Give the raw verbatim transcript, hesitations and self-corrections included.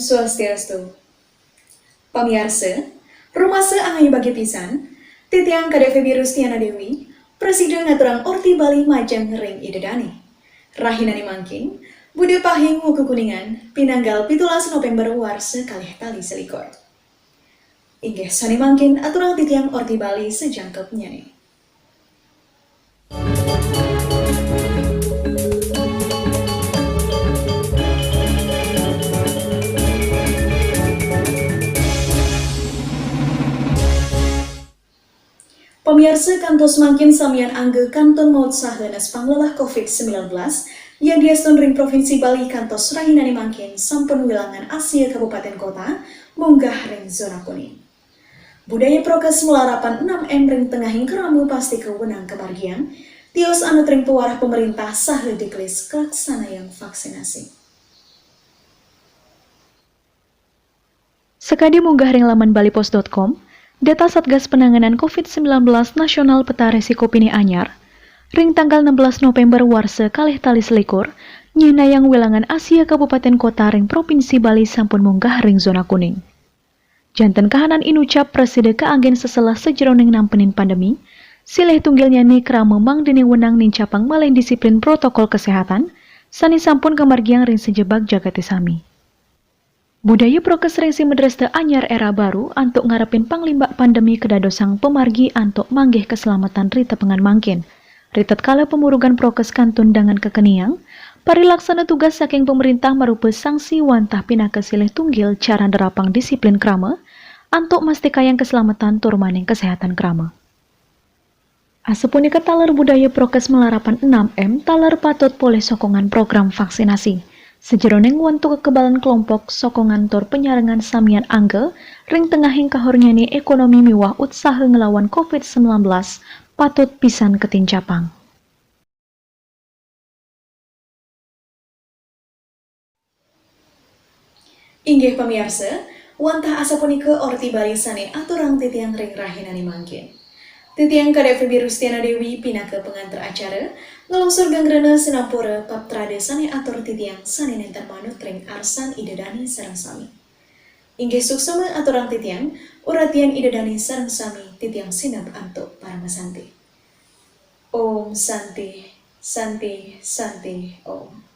Swastiastu. Pamiarsa, rumasa angaya bagia pisan, titiang Kadek Febi Rustiana Dewi, prasida ngaturang Orti Bali majeng ring Ida Dane. Rahinane mangkin, Buda Pahing Wuku Kuningan, pinanggal pitulas November warsa kalih tali selikur. Inggih sane mangkin aturang titiang Orti Bali sajangkepnyane. Pamiarsa, kantos mangkin samian angga kantun mautsaha nes panglelah covid sembilan belas, yadiastun ring Provinsi Bali kantos rahinane mangkin sampun wilangan asia kabupaten kota munggah ring zona kuning. Budaya prokes malarapan enam M ring tengahing krama pasti kawenang kamargiang, tios anut ring pawarah pamerintah saha diklis kalaksanayang vaksinasi. Sakadi munggah ring laman balipos dot com, data Satgas Penanganan covid sembilan belas Nasional Peta Resiko Pinih Anyar, ring tanggal enam belas November warsa kalih tali selikur, nyihnayang wilangan asia kabupaten kota ring Provinsi Bali sampun munggah ring zona kuning. Janten kahanan inucap prasida kaanggen seselah sajeroning nampenin pandemi, silih tunggilnyane krama mangdane wenang nincapang malih disiplin protokol kesehatan, sane sampun kamargiang ring sajebag jagate sami. Budaya prokes ring Simedrasta Anyar Era Baru antuk ngarepin panglimbak pandemi kadadosang pamargi antuk manggih kaslametan ri tepengan mangkin. Ri tatkala pamurugan prokes kantun dangan kakeniang, parilaksana tugas saking pamerintah marupa sanksi wantah pinaka silih tunggil cara nerapang disiplin krama, antuk mastikayang kaslametan tur maning kasehatan krama. Asapunika taler budaya prokes malarapan enam M taler patut polih sokongan program vaksinasi. Sajeroning ngwentuk kekebalan kelompok, sokongan tur panyarengan samian angga ring tengahing kahurnyane ekonomi miwah utsaha nglawan covid sembilan belas patut pisan katincapang. Inggih pamiarsa, wantah asapunika Orti Bali sane aturang titiang ring rahinane mangkin. Titiang Kadek Febi Rustiana Dewi pinaka panganter acara, nglungsur geng rena sinampura pap trade sane atur titiang sane nenten manut ring arsan Ida Dane sareng sami. Inggih suksma aturang titiang, uratian Ida Dane sareng sami titiang sineb antuk paramasanti. Om Santi, Santi, Santi, Om.